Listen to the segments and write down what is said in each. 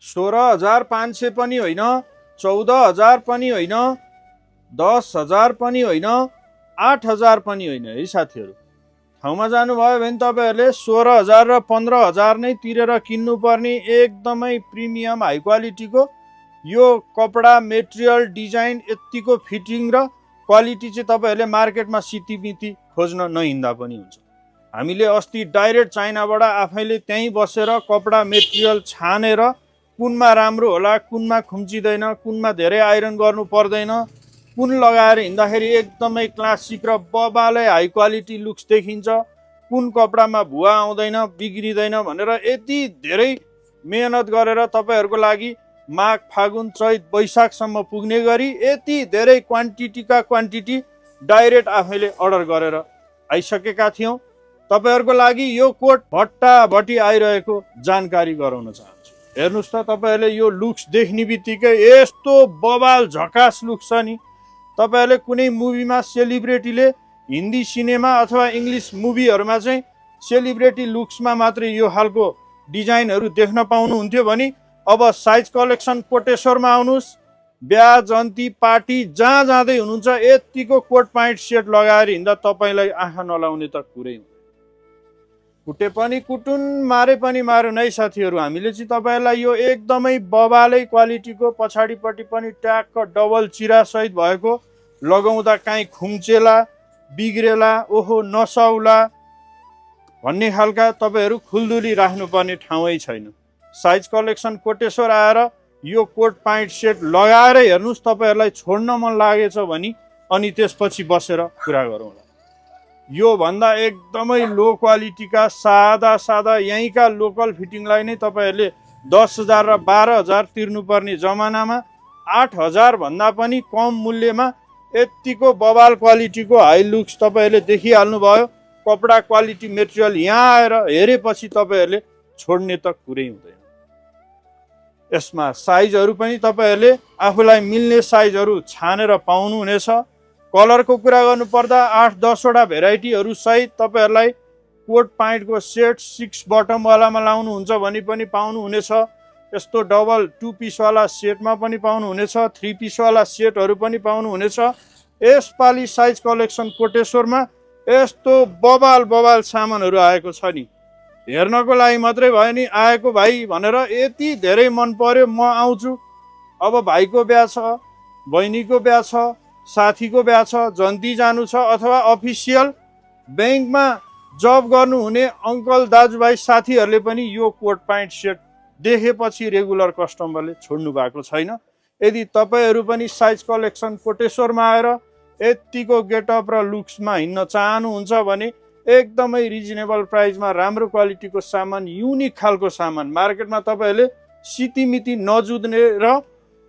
16,500 पनि होइन, 14,000 पनि होइन, 10,000 पनि होइन, 8,000 पनि होइन है साथीहरू। ठाउँमा जानुभयो भने तपाईँहरूले 16,000 र 15,000 नै तिरेर किन्नुपर्ने एकदमै प्रिमियम हाई क्वालिटीको यो कपडा, मेटेरियल, डिजाइन, यत्तिको फिटिङ र क्वालिटी चाहिँ तपाईँहरूले मार्केटमा सितिमिति खोज्न नहिँड्दा पनि हुन्छ। हामीले अस्ति डाइरेक्ट चाइनाबाट आफैले त्यहीँ बसेर कपडा मेटेरियल छानेर कुनमा राम्रो होला, कुनमा खुम्चिँदैन, कुनमा धेरै आइरन गर्नु पर्दैन, कुन लगाएर हिँड्दाखेरि एकदमै क्लासिक र बबालै हाई क्वालिटी लुक्स देखिन्छ, कुन कपडामा भुवा आउँदैन, बिग्रिँदैन भनेर यति धेरै मेहनत गरेर तपाईँहरूको लागि माघ, फागुन, चैत, वैशाखसम्म पुग्ने गरी यति धेरै क्वान्टिटी डाइरेक्ट आफैले अर्डर गरेर आइसकेका थियौँ। तपाईँहरूको लागि यो कोट भट्टाभट्टी आइरहेको जानकारी गराउन चाहन्छु। हेर्नुहोस् त, तपाईँहरूले यो लुक्स देख्ने बित्तिकै यस्तो बबाल झकास लुक्स छ नि। तपाईँहरूले कुनै मुभीमा सेलिब्रेटीले हिन्दी सिनेमा अथवा इङ्ग्लिस मुभीहरूमा चाहिँ सेलिब्रेटी लुक्समा मात्रै यो खालको डिजाइनहरू देख्न पाउनुहुन्थ्यो भने अब साइज कलेक्सन कोटेश्वरमा आउनुहोस्। बिहा, जन्ती, पार्टी जहाँ जाँदै हुनुहुन्छ यतिको कोट प्यान्ट सेट लगाएर हिँड्दा तपाईँलाई आँखा नलाउने त कुरै हुँदैन। कुटे पनि कुटुन, मारे पनि मारुन् है साथीहरू। हामीले चाहिँ तपाईँहरूलाई यो एकदमै बबालै क्वालिटीको, पछाडिपट्टि पनि ट्यागको डबल चिरासहित भएको, लगाउँदा काहीँ खुम्चेला, बिग्रेला, ओहो नसौला भन्ने खालका तपाईँहरू खुल्दुली राख्नुपर्ने ठाउँै छैन। साइज कलेक्सन कोटेश्वर आएर यो कोट प्यान्ट सेट लगाएर हेर्नुहोस्। तपाईँहरूलाई छोड्न मन लागेछ भने अनि त्यसपछि बसेर कुरा गरौँला। यो भन्दा एकदमै लो क्वालिटीका सादा यहीँका लोकल फिटिङलाई नै तपाईँहरूले 10,000 र 12,000 तिर्नुपर्ने जमानामा 8,000 भन्दा पनि कम मूल्यमा यत्तिको बबाल क्वालिटीको हाई लुक्स तपाईँहरूले देखिहाल्नुभयो। कपडा क्वालिटी, मेटेरियल यहाँ आएर हेरेपछि तपाईँहरूले छोड्ने त कुरै हुँदैन। यसमा साइजहरू पनि तपाईँहरूले आफूलाई मिल्ने साइजहरू छानेर पाउनुहुनेछ। कलरको कुरा गर्नुपर्दा 8-10 वटा भेराइटीहरू सहित तपाईँहरूलाई कोट प्यान्टको सेट 6 बटमवालामा लाउनुहुन्छ भने पनि पाउनुहुनेछ। यस्तो डबल 2 पिसवाला सेटमा पनि पाउनुहुनेछ, 3 पिसवाला सेटहरू पनि पाउनुहुनेछ। यसपालि साइज कलेक्सन कोटेश्वरमा यस्तो बबाल सामानहरू आएको छ नि, हेर्नको लागि मात्रै भयो नि आएको भाइ भनेर यति धेरै मन पर्यो, म आउँछु। अब भाइको बिहा छ, बहिनीको बिहा छ, साथीको बिहा छ, जन्ती जानु छ, अथवा अफिसियल ब्याङ्कमा जब गर्नुहुने अङ्कल, दाजुभाइ, साथीहरूले पनि यो कोट प्यान्ट सेट देखेपछि रेगुलर कस्टमरले छोड्नु भएको छैन। यदि तपाईँहरू पनि साइज कलेक्सन कोटेश्वरमा आएर यत्तिको गेटअप र लुक्समा हिँड्न चाहनुहुन्छ भने एकदमै रिजनेबल प्राइसमा राम्रो क्वालिटीको सामान, युनिक खालको सामान मार्केटमा तपाईँहरूले सितिमिति नजुझ्ने र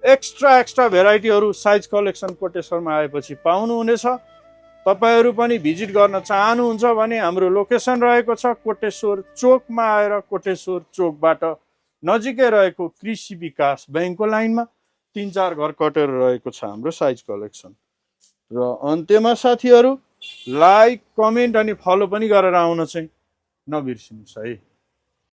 एक्स्ट्रा भेराइटीहरू साइज कलेक्सन कोटेश्वरमा आएपछि पाउनुहुनेछ। तपाईँहरू पनि भिजिट गर्न चाहनुहुन्छ भने हाम्रो लोकेसन रहेको छ कोटेश्वर चोकमा आएर कोटेश्वर चोकबाट नजिकै रहेको कृषि विकास ब्याङ्कको लाइनमा 3-4 घर कटेर रहेको छ हाम्रो साइज कलेक्सन। र अन्त्यमा साथीहरू लाइक, कमेन्ट अनि फलो पनि गरेर आउन चाहिँ नबिर्सिनुहोस् है।